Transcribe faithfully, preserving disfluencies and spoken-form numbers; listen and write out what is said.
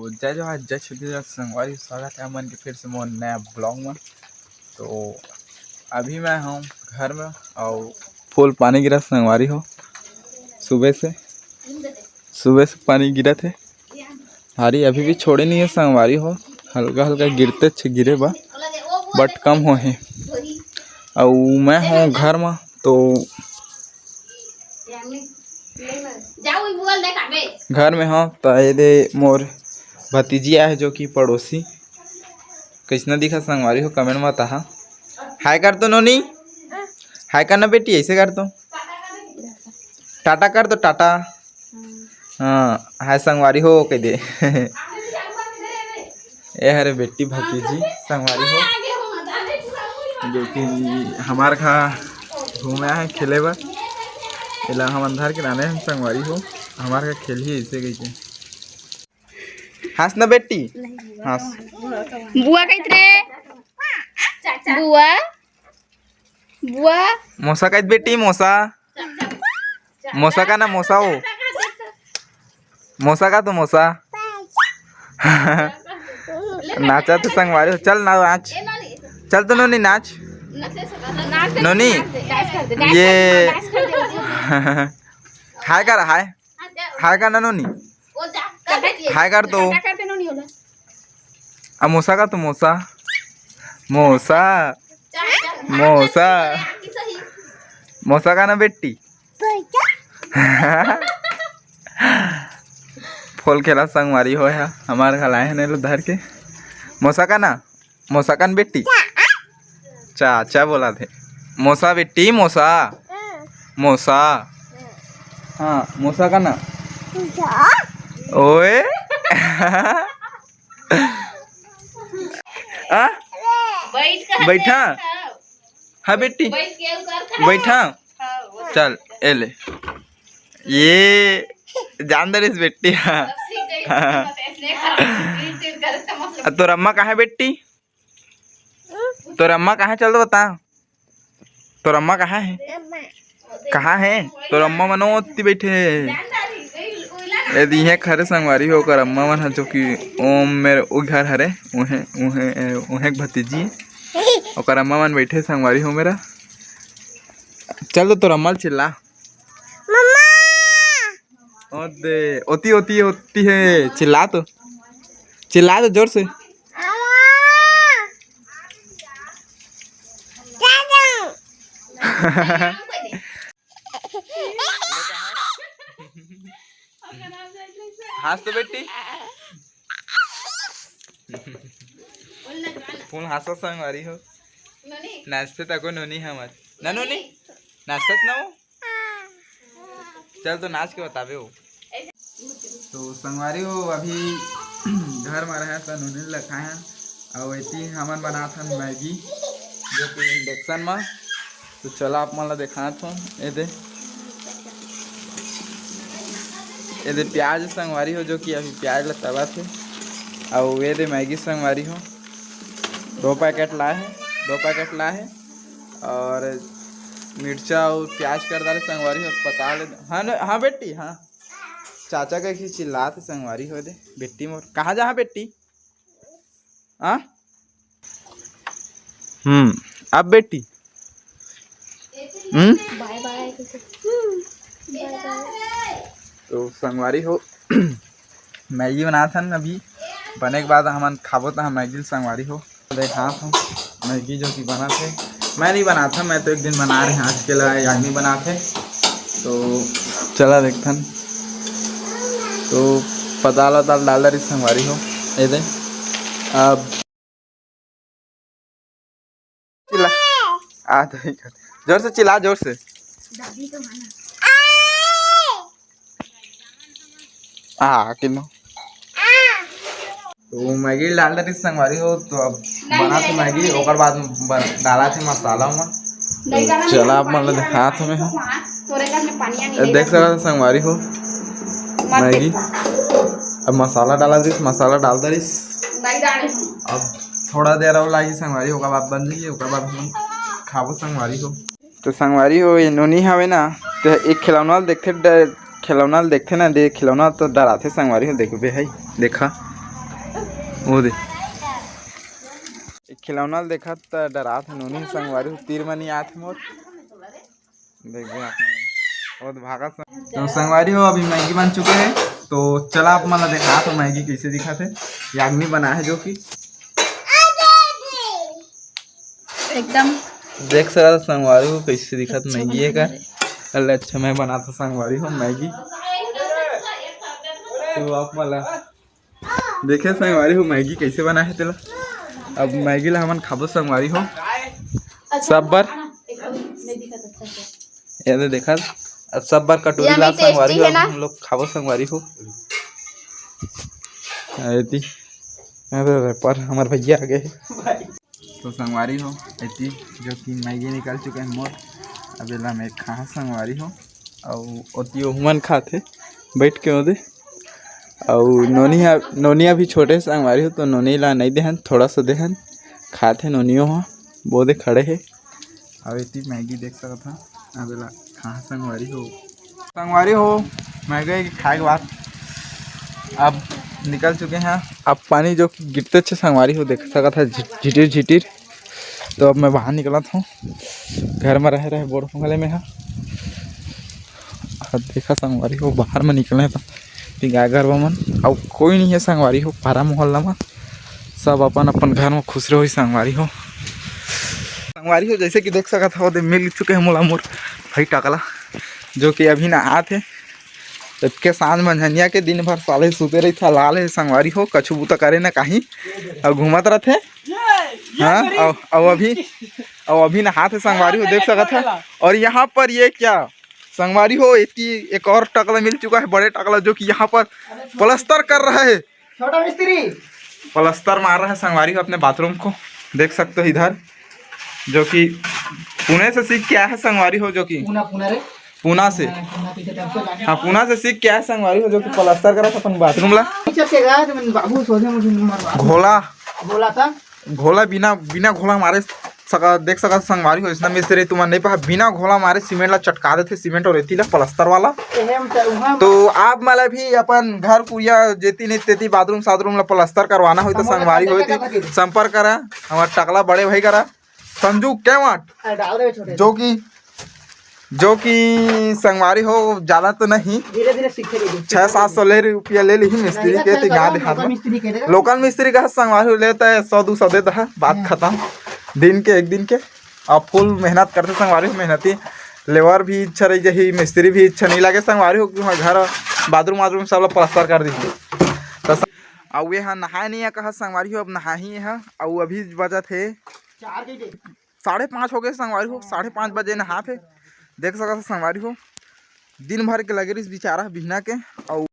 तो जय जोहार, जय छत्तीसगढ़ संगवारी, स्वागत है हमन के फिर से मोर नया ब्लॉग में। तो अभी मैं हूँ घर में और फुल पानी गिरा संगवारी हो, सुबह से, सुबह से पानी गिरा थे। हारी अभी भी छोड़े नहीं है संगवारी हो, हल्का हल्का गिरते छे गिरे बा, बट कम हो है। और मैं हूँ घर में, तो घर में हो तो ये दे मोर भतीजी आए है जो कि पड़ोसी। कैसना दिखा संगवारी हो, कमेंट में बताहा। हाय कर तो नोनी, हाय करना बेटी, ऐसे कर तो, टाटा कर दो, टाटा। हाँ, हाय संगवारी हो कह दे। ए हरे बेटी भतीजी संगवारी हो, जो कि हमार खा घूमे आए हैं खेले बर। एला हम अंधार के लाने हैं संगवारी हो, हमार खा खेलही ऐसे कह के। हंस ना बेटी, हंस। बुआ कहित रे, बुआ, बुआ। मोसा कहित बेटी, मोसा। मोसा का ना मोसा हो, मोसा का तो मोसा। नाचा तो संगवारी हो, चल ना नाच, चल तो नोनी नाच। नोनी, ये हाय कर, हाय, हाय कर ना नोनी, हाय कर तो। अब मोसा का तो मोसा, मोसा, मोसा, मोसा का ना बेटी। फुल खेला संगवारी हो है, हमार घला है ने लो धर के। मोसा का ना, मोसा का ना बेटी। चाचा बोला थे। मोसा बेटी, मोसा, मोसा। हाँ, मोसा का ना। ओए। आ? बैठा। हाँ बेटी, बैठा। चल, ए ले। ये जान दे रही बेटी। हाँ। तोर अम्मा कहाँ है बेटी? तोर अम्मा कहाँ है? चल तो बता। तोर अम्मा कहाँ है? कहाँ है? तोर अम्मा मनो ओत्ती बैठे है। ए दीहे खरे संगवारी हो, ओकर अम्मा मन ह जो कि ओम मेरे उ घर हरे, उहे, उहे, उहे के भतीजी। ओकर अम्मा मन बैठे संगवारी हो मेरा। चल तो तोर अम्मा ल चिल्ला। मम्मा। ओदे, ओती, ओती, ओती है। चिल्ला तो। चिल्ला तो जोर से। हंस तो बेटी। फुल हंसा संगवारी हो। नाचते तको नोनी हमर। ना नोनी? नाचत ना हो? चल तो नाच के बताबे हो। तो संगवारी हो, अभी घर में रहे तो नोनी ल खाए हैं। और एती हमन बनात हन मैगी, जो कि इंडक्शन में। तो चला आप मन ला देखात हो। ए दे, ए दे प्याज संगवारी हो, जो कि अभी प्याज ला तलत हे। और ए दे मैगी संगवारी हो, दो पैकेट ला हे, दो पैकेट ला हे। और मिर्चा और प्याज कर डाले संगवारी हो, पता ले। हाँ न, हाँ बेटी, हाँ। चाचा का खींच चिल्लात हे संगवारी हो दे। बेटी मोर, कहाँ जा बेटी? हाँ? हम्म, अब बेटी? हम्म? बाय बाय। तो संगवारी हो, मैगी बनात हन अभी, बने के बाद हमन खाबो त हम मैगी ल संगवारी हो। देखात हूँ मैगी जो कि बनात हे। मैं नहीं बनात हूँ, मैं तो एक दिन बना रहे हैं, आज के लिए याग्निक बनात हे। तो चला देखथन। तो पताल वताल डाल डारी संगवारी हो। ए दे, अब चिल्ला। आ तो नहीं कर। जोर से चिल्ला, जोर से। आ, किन्नो। तो मैगी डाल डारी संगवारी हो, तो अब बनात हे मैगी, ओकर बाद में बन-, डालत हे मसाला में। तो चला, आप मन ल देखात हूँ मैं। ए, देख सकत हो संगवारी हो, मैगी। अब मसाला डाला दिस, मसाला डाल डारिस। अब थोड़ा देर और लागी संगवारी, ओकर बाद बन जाही, ओकर बाद हम खाबो संगवारी हो। तो संगवारी हो, ये नोनी हवे ना, तो एक खिलौना ल देखथे, ड-, खिलौना ल देखथे ना, दे खिलौना तो डराथे संगवारी हो। देखबे है, देखा, वो दे, एक खिलौना ल देखत त डरात हे नोनी संगवारी हो, तीर मनी आत हे मोर। देखबे आप मन। वो तो भागा संग-, तो संगवारी हो, अभी मैगी बन चुके हे। तो चला आप मन ला देखा तो मैगी कैसे दिखत हे। याग्नि बना हे जो कि एकदम देख सकत हो संगवारी हो कैसे दिखत अच्छा मैगी हे बना का। अरे अच्छा मैं बनात हो संगवारी हो मैगी। तो आप मन ला देखे संगवारी हो मैगी कैसे बना हे तेला। अब मैगी ला हमन खाबो संगवारी हो। अच्छा, सब बर। ये दे देखा, अब सब बर कटोरी ला संगवारी हो, हम लोग खाबो संगवारी हो। एती, अरे रे, पर हमर भैया आ गए। तो संगवारी हो, एती जो कि मैगी निकल चुके हे मोर, अब एला मैं खा संगवारी हो। अउ ओती ओहुमन खाथे बैठ के ओदे। अउ नोनिया, नोनिया भी छोटे संगवारी हो, तो नोनी ला नहीं देहन, थोड़ा सा देहन, खाथे नोनियो ह, बोदे खड़े हे। अउ एती मैगी देख सकत ह, अब एला खा संगवारी हो। संगवारी हो, मैगी खाए के बाद अब निकल चुके हैं। अब पानी जो कि गिरते छे संगवारी हो, देख सकत ह झि-, झिटिर झिटिर। तो अब मैं बाहर निकलत हूँ, घर में रहे रहे बोर हो गले में हा। अब देखा संगवारी हो, बाहर में निकले तो गाय गरवा मन, अउ कोई नहीं है संगवारी हो, पारा मोहल्ला में सब अपन अपन घर में खुश रहो संगवारी हो। संगवारी हो, जैसे कि देख सकत हो, दे मिल चुके हैं मोला मोर भाई टकला, जो कि अभी नहात हे। इतके सांझ मंझनिया के दिन भर साले सुते रही था, लाल है संगवारी हो, कछु बुता करे ना कहीं, अउ घूमत रहते। हाँ, अउ, अउ अभी, अउ अभी नहात हे संगवारी हो, देख सकत है। और यहाँ पर ये क्या संगवारी हो, एती एक और टकला मिल चुका है, बड़े टकला, जो कि यहाँ पर प्लास्टर कर रहा है। छोटा मिस्त्री प्लास्टर मार रहा है संगवारी हो अपने बाथरूम को, देख सकते हो इधर, जो कि पुणे से सीख के आया है संगवारी हो, जो कि पूना, पूना रे। पूना से। हाँ, पूना पीछे तरफ से जाने हाँ, पूना से सीख के आया है संगवारी हो, जो कि प्लास्टर करा था अपन बाथरूम ला। पीछे से गया तो मैंने बाबू सोचे मुझे मरवा घोला। घोला था। घोला बिना, बिना घोला मारे सका, देख सकत संगवारी हो, इसना मिस्त्री तुमन नहीं पहा, बिना घोला मारे सीमेंट ला चटका देथे, सीमेंट और एती ला प्लास्टर वाला। एहे हम त उहाँ तो आप मन ला भी अपन घर कुरिया जेती नहीं तेती बाथरूम साथरूम ला प्लास्टर करवाना होई तो हमर संगवारी हो contact एती कर सकत हे। संपर्क करा, हमार टकला बड़े भाई करा, संजू केवाट, अरे डाल दे छोटे। जो कि, जो कि संगवारी हो, ज्यादा तो नहीं, धीरे धीरे सीखे रहिए। छह सात सौ ले रुपया ले ली मिस्त्री के, ती गाँव देहात में। मिस्त्री के देगा। लोकल मिस्त्री का संगवारी हो लेता है, सौ दो सौ देता है, बात हाँ। खत्म। दिन के, एक दिन के। अब full मेहनत करते संगवारी हो, मेहनती लेबर भी इच्छा रही जही, मिस्त्री भी इच्छा नहीं लगे संगवारी हो, कि घर बाथरूम वाथरूम सब ला प्लास्टर कर दीजिए। तो स-, अब ये हा नहाए नहीं है कहा संगवारी हो, अब नहाही है। अउ अभी बजत हे चार के साढ़े पाँच हो गए संगवारी हो, साढ़े पाँच बजे नहात हे। देख सकत हो संगवारी हो, दिन भर के लगे रहिस बेचारा बिहना के। अउ